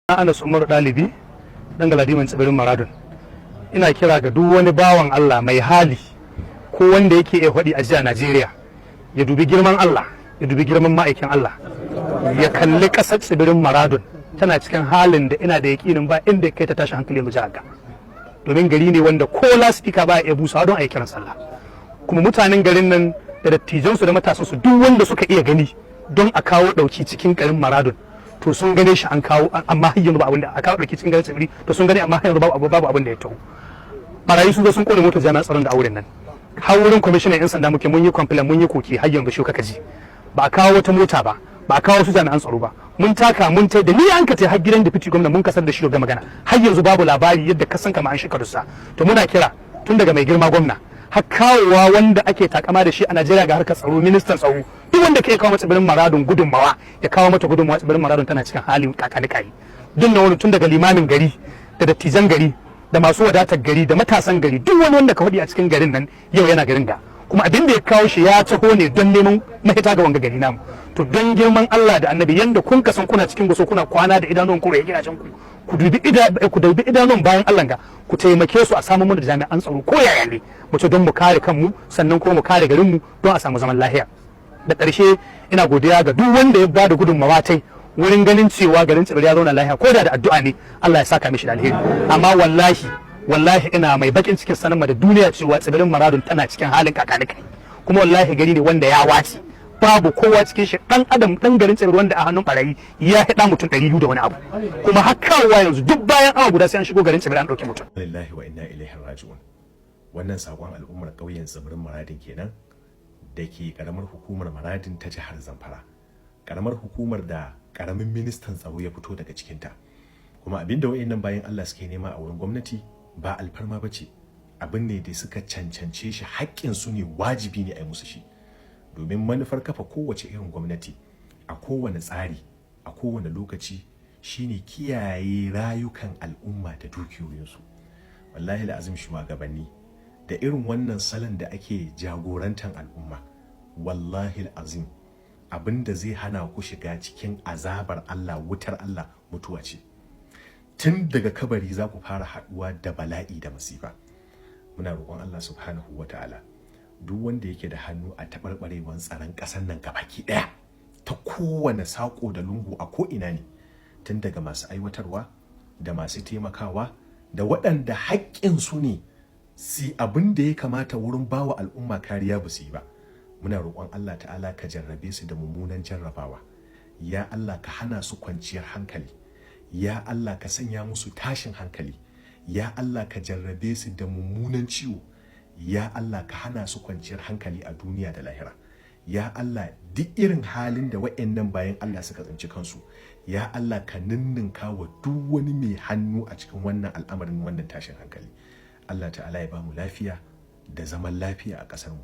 Anas Umaru Ɗalibi, ɗan Galadiman Tsibirin Maradun. Ina kira ga duk wani bawan Allah mai hali ko wanda yake iya faɗi a jiya Najeriya, ya dubi girman Allah, ya dubi girman ma'aikin Allah, ya kalli ƙasar Tsibirin Maradun. Tana cikin halin da ina da yaƙinin ba inda kai ta tashi hankali yanzu jihar ga, domin gari ne wanda ko lasifika ba iya busawa don a yi kiran sallah. Kuma mutanen garin nan da dattijansu da matasansu, duk wanda suka iya gani don a kawo ɗauki cikin garin Maradun, to sun gane shi an kawo, amma har yanzu ba abin da a kawo ɗauki cikin garin Tsibiri. To sun gane, amma har yanzu babu abin da ya taho. Barayi sun zo sun kone motar jami'an tsaron da auren nan. Har wurin kwamishinan 'yan sanda muke, mun yi complain, mun yi koki, har yanzu shi kaka ji ba a kawo wata mota ba, ba a kawo su jami'an tsaro ba. Mun taka mun tai da ni an ka tai har gidan deputy gwamna, mun kasar da shi ga magana, har yanzu babu labari, yadda kasan kama an shika dusa. To muna kira tun daga mai girma gwamna har kawowa wanda ake takama da shi a Najeriya ga harkar tsaro, ministan tsaro, duk wanda ke kawo mata Tsibirin Maradun gudunmawa, ya kawo mata gudunmawa. Tsibirin Maradun tana cikin halin kakani kai. Duk na wani, tun daga limamin gari da dattijan gari da masu wadatar gari da matasan gari, duk wani wanda ka faɗi a cikin garin nan yau yana garin ga, kuma abin da ya kawo shi ya taho ne don neman mahita ga wanga gari namu. To don girman Allah da Annabi, yanda kun kasan kuna cikin guso, kuna kwana da idanuwan ku ya gidajen ku, ku dubi idanuwan bayan Allah ga, ku taimake su a samu mana jami'an tsaro ko yaya ne mu ce, don mu kare kanmu, sannan kuma mu kare garin mu, don a samu zaman lafiya. Da ƙarshe, ina godiya ga duk wanda ya bada gudunmawa tai wurin ganin cewa garin Tsibiri ya zauna lafiya, ko da da addu'a ne, Allah ya saka mishi da alheri. Amma wallahi wallahi, ina mai bakin cikin sanar da duniya cewa Tsibirin Maradun tana cikin halin kakanikai. Kuma wallahi gari ne wanda ya wace, babu kowa cikin shi. Dan adam dan garin Tsibiri wanda a hannun barayi ya hada mutum 200 da wani abu. Kuma har kawowa yanzu, duk bayan awa guda sai an shigo garin Tsibiri an dauke mutum. Lillahi wa inna ilaihi raji'un. Wannan sakon al'ummar ƙauyen Tsibirin Maradin kenan da ke karamar hukumar Maradin ta jihar Zamfara, karamar hukumar da karamin ministan tsaro ya fito daga cikinta. Kuma abinda wayannan bayan Allah suke nema a wurin gwamnati ba alfarma ba ce, abin ne da suka cancance shi, haƙƙin su ne, wajibi ne a yi musu shi. Domin manufar kafa kowace irin gwamnati a kowane tsari, a kowane lokaci, shine kiyaye rayukan al'umma da dukiyoyinsu. Wallahi azim, shugabanni da irin wannan salon da ake jagorantar al'umma, wallahi azim, abin da zai hana ku shiga cikin azabar Allah, wutar Allah, mutuwa ce. Tun daga kabari za ku fara haɗuwa da bala'i da masifa. Muna roƙon Allah subhanahu wa ta'ala, duk wanda yake da hannu a taɓarɓarewar tsaron ƙasar nan gabaki ɗaya, ta kowane saƙo da lungu, a ko'ina ne, tun daga masu aiwatarwa da masu taimakawa da waɗanda haƙƙinsu ne si abin da ya kamata wurin bawa al'umma kariya ba su yi ba, muna roƙon Allah ta'ala ka jarrabe su da mummunan jarrabawa. Ya Allah, ka hana su kwanciyar hankali. Ya Allah, ka sanya musu tashin hankali. Ya Allah, ka jarrabe su da mummunan ciwo. Ya Allah, ka hana su kwanciyar hankali a duniya da lahira. Ya Allah, duk irin halin da wa'annan bayan Allah suka tsinci kansu, ya Allah, ka ninninka wa duk wani mai hannu a cikin wannan al'amarin, wannan tashin hankali. Allah ta'ala ya bamu lafiya da zaman lafiya a ƙasar mu.